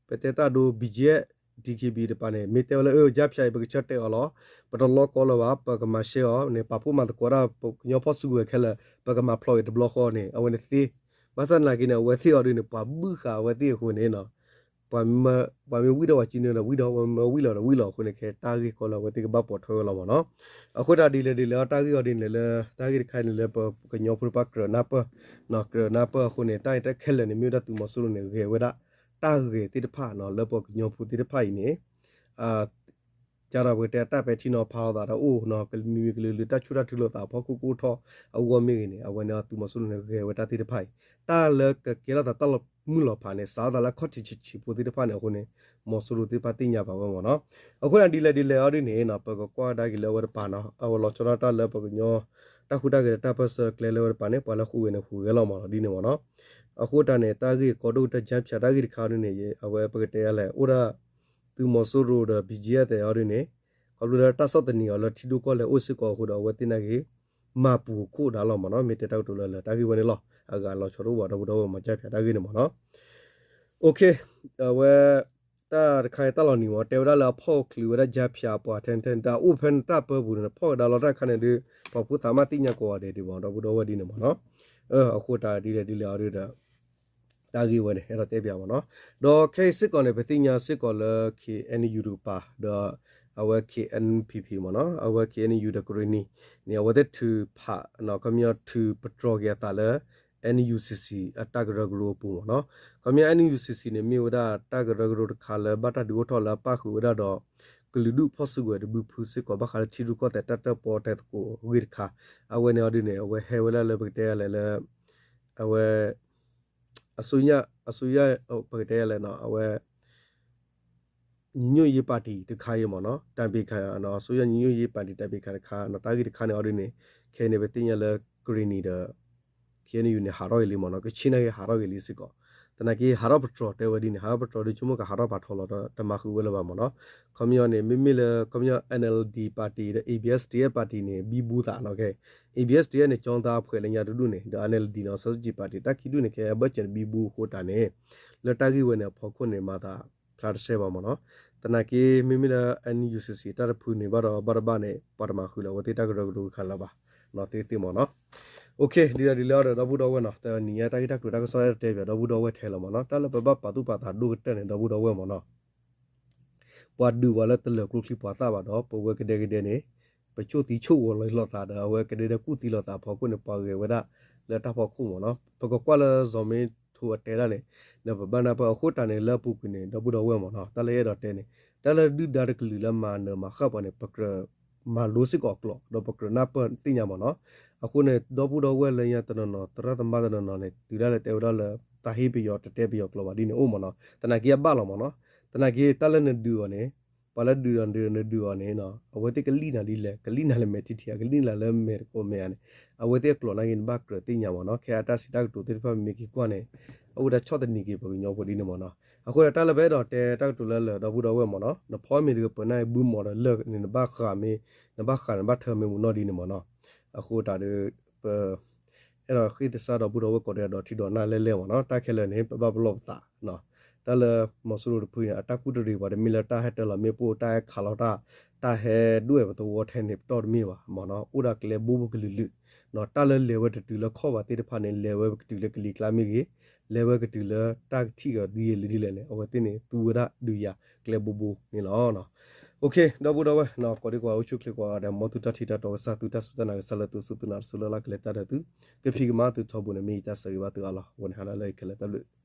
ပတဲတၢ်ဒိ ဘံၣ်ကၠံၣ် ဒံၣ်ခ့ၣ်ဘံၣ် တပၤန့ၣ် မ့ၢ်တဲဝဲလၢ အၢ ကၠါဖၠးအံၤ ပကဆၢတဲာ်အီၤလီၤ, ပတလီကီလၢၤဘၣ် ပကမၤရှဲအီၤန့ၣ် ပာ်ဖှိၣ်မၤသကိးဒၣ် ကညီဖီၣ်စုကဝဲၤခဲလၢာ် ပကမၤဖျိးအံၤတဘျီဃီန့ၣ် အဝဲန့ၣ်သ့. ဘၣ်ဆၣ်သနာ်က့န့ၣ် အဝဲသ့ၣ်အီၤဒ်န့ၣ် ပှၤဘုၣ်ဃာ်အဝဲသ့ၣ်အဃိန့ၣ်နီၤ ပှၤမ့ၢ်ဝံၣ်ဒီးပှၤစုန့ၣ်ဒီးဝံၣ်ဒီး ပှၤမ့ၢ်ဝံၣ်လီၤဒီးဝံၣ်လီၤအဃိန့ၣ် ခဲတၢ်ဂ့ၢ်ကီလၢအဝဲသ့ၣ်ကဘၣ်ပိာ်ထွဲဝဲလီၤမ့ၢ်နီၤ. အဃိတၢ်ဒ်လဲၣ်ဒ်လဲၣ် တၢ်ဂ့ၢ်အီၤဒ်န့ၣ်လၢ တၢ်ဂ့ၢ်တခါအံၤန့ၣ်လၢပကညီဖိတဖၣ်ကြၢးနၢ်ပၢၢ် ကြၢးနၢ်ပၢၢ်အဃိန့ၣ် တၢ်အံၤတၢ်ခဲလၢာ်န့ၣ် မ့ၢ်ဝဲဒၣ်သုးမီၤစိရိၤန့ၣ် ဂဲၤဝဲဒၣ် တၢ်ဂဲၤသ့ၣ်တဖၣ်နီၤ လၢပှၤကညီဖိသ့ၣ်တဖၣ်အံၤန့ၣ် ကဒီးပကတဲတၢ်ပဲာ်ထံနီၤဖးလိာ်သးဒီးအိၣ်နီၤ ကမံၤမံၤကလုာ်ကလုာ် တၢ်ဆူၣ်တၢ်ထုလိာ်သးအဖီခိၣ်ကအိၣ်ထီၣ်အဂီၢ်မ့ၢ်ဂ့ၤန့ၣ် အဝဲန့ၣ်သုးမီၤစိရိၤန့ၣ် ဂဲၤဝဲတၢ်သ့ၣ်တဖၣ်အံၤ တၢ်လၢကကဲထီၣ်သးတၢ်လီၤမုၢ်လီၤဖးန့ၣ် စးထီၣ်သးလၢအခီၣ်ထံးဆံးဆံးဖိသ့ၣ်တဖၣ်န့ၣ်အဃိန့ၣ် မီၤစိရိၤသ့ၣ်တဖၣ်သ့ၣ်ညါဘၣ်ဝဲမ့ၢ်နီၤ. အဃိန့ၣ်ဒ်လဲၣ်ဒ်လဲၣ်အီၤဒ်န့ၣ်နီၤ ပကကွၢ်ကဒါက့ၤလၢအဝဲတပၤနီၤ အဝဲလီၤဆီဒၣ်တၢ်လၢပှၤကညီ တၢ်ဟူးတၢ်ဂဲၤဒီးတၢ်ပၢၢ်ဆၢကျဲလၢအဝဲတပၤန့ၣ် ပှၤလၢဟူးဂဲၤန့ၣ်ဟူးဂဲၤလီၤမ့ၢ်နီၤ ဒ်န့ၣ်မ့ၢ်နီၤ. အဃိတၢ်န့ၣ် တၢ်ဂ့ၢ်ကီဒိၣ်တၢ်ကၠါဖၠးတၢ်ဂ့ၢ်တခါအံၤဒ်န့ၣ် အဝဲပကတဲယၤလဲၣ် အိၣ်ဒၣ် သုးမီၤစိရိၤဒီး ဘီကၠံယဲၣ်သဲးအီၤဒ်န့ၣ် ခီဖျိလၢတၢ်ဆီၣ်သနံးအီၤလၢထံဒိၣ်ကီၢ်လဲၢ်အိၣ်စ့ၢ်ကီးအဃိဒီး အဝဲသ့ၣ်နာ်က့ၤ မၤပူၤခိၣ်ဒါလီၤမ့ၢ်နီၤ, မ့ၢ်တဲတၢ်ကတိၤလၢလၢတၢ်ဂ့ၢ်ဝဲန့ၣ်လီၤ. အဂၤလီၤဆီတအိၣ်ဘၣ် ဒီပုၢ်ဒီဝဲၢ်မၤကၠါဖၠးတၢ်ဂ့ၢ်န့ၣ်မ့ၢ်နီၤ. အဝဲ တၢ်တခါအံၤတၢ်လီၤနံၤမ့ၢ် တဲဝဲဒၣ်လၢအဖီၣ်ချုးဝဲဒၣ်ကၠါဖၠးအပှၤထဲထဲ တၢ်အိၣ်ဖဲန့ၣ်တၢ်ပၢပူၤန့ၣ် ဖီၣ်ကဒါလီၤတၢ်ခါန့ၣ်ဒီး ပှၤဖိသၣ်မးသ့ၣ်ညါကိးဂၤဒဲးဒံးမ့ၢ် ဒီပုၢ်ဒီဝဲၢ်ဒ်န့ၣ်မ့ၢ်နီၤ. အဃိတၢ်ဒ်လဲၣ်ဒ်လဲၣ်အီၤဒီး တၢ်ဂ့ၢ်ဝဲန့ၣ် အဲၣ်ဒိးတဲပၠးမ့ၢ်နီၤ. ဒီးခဲအံၤစ့ၢ်ကီးန့ၣ် ပသ့ၣ်ညါစ့ၢ်ကီးလၢ ခ့ၣ်အဲၣ်ယူၣ်တကပၤ ဒီး အဝဲ ခ့ၣ်အဲၣ်ပံၣ်ပံၣ် မ့ၢ်နီၤ, အဝဲ ခ့ၣ်အဲၣ်ယူၣ် ဒီးကရ့ၣ်နံၣ်န့ၣ် အဝဲသ့ၣ်ထုးဖး ခီပညီထုးပတြီၤက့ၤအသးလၢ NUCC အတၢ်ကရၢကရိအပူၤမ့ၢ်နီၤ. ခီပညီ NUCC န့ၣ် မ့ၢ်ဝဲဒၣ်တၢ်ကရၢကရိတခါလၢဘၣ်တၢ်ဒုးအိၣ်ထီၣ်လၢအပၣ်ဃုာ်ဝဲဒၣ်ဒီး ကလုာ်ဒူၣ်ဖီၣ်စုကဝဲၤတဘုဖုစ့ၢ်ကီး ဘၣ်ဃးလၢထံရူၢ်ကီၢ်သဲးတၢ်တၢၣ်ပီၣ်တဲသကိးအဂ့ၢ်တခါ, အဝဲန့ၣ်အီၤဒ်န့ၣ် အဝဲဟဲဝဲဒၣ်လၢပကတဲလဲၣ်လၢ အဝဲ အစိုးရ အစိုးရ ပကတဲလဲၣ်နီၤ အဝဲ ညီညွတ်ရေးပါတီ တခါအံၤမ့ၢ်နီၤ, တၢ်ဘ့ၣ်ခါ အစိုးရညီညွတ်ရေးပါတီ တၢ်ဘ့ၣ်ခါတခါ တၢ်ဂ့ၢ်တခါန့ၣ်အီၤဒ်န့ၣ် ခဲအံၤန့ၣ် ပသ့ၣ်ညါလၢ ကရ့ၣ်နံၣ်ဒီး ခ့ၣ်အဲၣ်ယူၣ်န့ၣ် ဟးထီၣ်ဂ့ၤလံမ့ၢ်နီၤ, ကဆ့ၣ်န့ၣ်ဂ့ၤဟးထီၣ်ဂ့ၤလံစ့ၢ်ကီး, သနာ်က့ ဟးထီၣ်ပတြီၤတဲဝဲဒ်န့ၣ် ဟးထီၣ်ပတြီၤဒီးဆိကမိၣ်ကဟးထီၣ်ဖးထီလီၤ တမၤဃုာ်ဝဲလၢၤဘၣ်မ့ၢ်နီၤ. ခီပညီန့ၣ် မ့မ့ၢ်လၢ ခီပညီ NLD party ဒီး ABSDF party န့ၣ် ဘံဘူသးနီၤ, ခဲ ABSDF န့ၣ် ကၠီသးအဖှဲးလၢညါတဒူၣ်န့ၣ် ဒီး NLD နီၤ စီၤစုကြည် party တၢ်ခံဒူၣ်န့ၣ် ခဲအဘၢၣ်စၢၤန့ၣ် ဘံဘူအဃိတၢ်န့ၣ် လၢတၢ်ဂ့ၢ်ဝဲန့ၣ် အဖီခိၣ်န့ၣ် မၤသးဖျါတစဲးဘၣ်မ့ၢ်နီၤ. သနာ်က့ မ့မ့ၢ်လၢ NUCC တၢ်တဖုန့ၣ်ဘၣ်ဒီး ဘၣ်တဘၣ်န့ၣ် ပှၤတမၤဃုာ်လၢၤ အဝဲသ့ၣ်တၢ်ကရၢကရိတခါလၢၤဘၣ် သ့သ့မ့ၢ်နီၤ. ဒ်လဲၣ်ဒ်လဲၣ်အီၤဒီး ဒီပုၢ်ဒီဝဲၢ်နီၤ တနံၤညါတၢ်ဂ့ၢ်တၢ်ကျိၤတၢ်ကစီၣ်အဲၣ်ဒိးတဲပၠး ဒီပုၢ်ဒီဝဲၢ်ထဲလီၤမ့ၢ်နီၤ. တၢ်လၢပဘၣ်ပာ်သူၣ်ပာ်သးဒိၣ်ကတၢၢ်န့ၣ် ဒီပုၢ်ဒီဝဲၢ်မ့ၢ်နီၤ ပှၤဒုးပှၤလၢတလၢာ်ကျိချံပှၤသၣ်ဘၣ်ဒီး ပဝဲကဒဲကဒဲန့ၣ် ပဆိၣ်သံဆိၣ်ဂီၤလီၤသးဒီး အဝဲကဒဲဒဲကူၣ်သံလိာ်သးအဖီခိၣ်န့ၣ် ပှၤဂဲၤဝဲဒၣ်လၢတၢ်ဖီခိၣ်မ့ၢ်နီၤ. ပကကွၢ်လၢစီၤမ့ထိအတဲဒၣ်န့ၣ် ဒီးပဘၣ်နၢ်ပၢၢ်အဃိတၢ်န့ၣ် လၢအပူၤကွံာ်န့ၣ် ဒီပုၢ်ဒီဝဲၢ်မ့ၢ်နီၤ တၢ်လၢယအဲၣ်ဒိးတဲန့ၣ် တၢ်လၢဒုၣ်ဒါတကလုာ်လၢမၤနၢၤမၤဃၣ်ပှၤန့ၣ် ပကြၢးမၤလိစ့ၢ်ကီးအကျိာ် ဒီးပကြၢးနၢ်ပၢၢ်သ့ၣ်ညါမ့ၢ်နီၤ. အဃိန့ၣ် ဒီပုၢ်ဒီဝဲၢ်လၢညါတနီၤနီၤ သရၣ်သမါတနီၤနီၤန့ၣ် တုၤဒၣ်လဲာ်တဲဝဲဒၣ်လၢ သးဟ့ပယီၤတတဲပယီၤကျိာ်ဘၣ်ဒ်န့ၣ်အိၣ်မ့ၢ်နီၤ. သနာ်က့အဘၣ်လီၤမ့ၢ်နီၤ. သနာ်က့တၢ်လၢနဒုးအီၤန့ၣ် ပှၤလၢဒုးဒီးနဒုးအီၤန့ၣ် အဝဲသ့ၣ်ကလံၣ်နၤဒ်လဲၣ် ကလံၣ်နၤလၢမဲာ်ထံထံ ကလံၣ်နၤလၢမဲာ်တကိးမဲာ်ဧါန့ၣ် အဝဲသ့ၣ်အကျိာ်နာ်က့န့ၣ် ဘၣ်ကြၢးသ့ၣ်ညါမ့ၢ်နီၤ. ခဲအံၤတၢ်စံးတၢ်ကတိၤသ့ၣ်တဖၣ်မ့ၢ်က့ၤကွၢ်န့ၣ် အအိၣ်ဒၣ်ဆီၣ်သနံးက့ၤပှၤကညီဖိဒ်န့ၣ်မ့ၢ်နီၤ. အဃိဒီးတၢ်လၢပအဲၣ်ဒိးတဲတၢ်ကတိၤလၢလၢာ် ဒီပုၢ်ဒီဝဲၢ်မ့ၢ်နီၤ နဖီမ့ၤတကပၤန့ၣ် ဘုမီၤဒီးလၢာ်န့ၣ် နဘၣ်ဃးမ့ၤ နဘၣ်ဃးနဘၣ်ထၢမ့ၤမူးနီၢ်ဒ်န့ၣ်မ့ၢ်နီၤ. အဃိတၢ်ဒီး ပ အဲၣ်ဒိးဃ့သဆၣ်ဒီပုၢ်ဒီဝဲၢ်ကိးဂၤဒဲးဒီးထံဒီးနၢ်လဲၢ်လဲၢ်မ့ၢ်နီၤ. တၢ်ခဲလၢာ်န့ၣ် ပဘၣ်ပလီၢ်ပသး တၢ်လၢမီၤစိရိၤတဖုန့ၣ် အတၢ်ကူၣ်တရံးပှၤတမ့ၢ်လၢတၢ်ဟဲတၢလီၤမ့ၣ်ပိၢ် တၢ်ဟဲခးလီၤတၢ် တၢ်ဟဲဒွဲၣ်ပသဝီထဲန့ၣ်ပတီၢ်တမ့ၢ်ဘၣ်မ့ၢ်နီၤ. အိၣ်ဒၣ်ကျဲဘိဘိကလုာ်လုာ် တၢ်လၢလဲၤဝဲတတုၤလၢခီၣ်ဘးသ့ၣ်တဖၣ်န့ၣ် လဲၤဝဲကတုၤလၢကလံၤကျါမ့ၢ်ဂ့ၤ လဲၤဝဲကတုၤလၢတၢ်ကထံၣ်ကီၤဒ်လဲၣ်ဒ်လဲၣ်န့ၣ် အဝဲသ့ၣ်န့ၣ် သူဝဲဒၣ်ဒုးယၤကျဲဘိဘိန့ၣ်လီၤ. ဒီပုၢ်ဒီဝဲၢ် ကိးဒံကွၢ်အိၣ်ဆူၣ်ချ့ကိးဂၤဒဲး မ်သုတၢ်ထံၣ်တၢ်တီကစၢ် သုတၢ်စူၢ်တၢ်နာ်ကစၢ်လၢသုစူၢ်သုနာ်တစူၢ်လၢ်လၢ်ကလဲၤတၢ်ဒီးသု ကဖံးကမၤသုထီဘိန့ၣ် မ့ၢ်ယတၢ်ဆၢဂ့ၤဘၣ်သုအါလီၤ. အဝဲန့ၣ်ဟါလၢအခဲလၢာ်တၢ်ဘျုး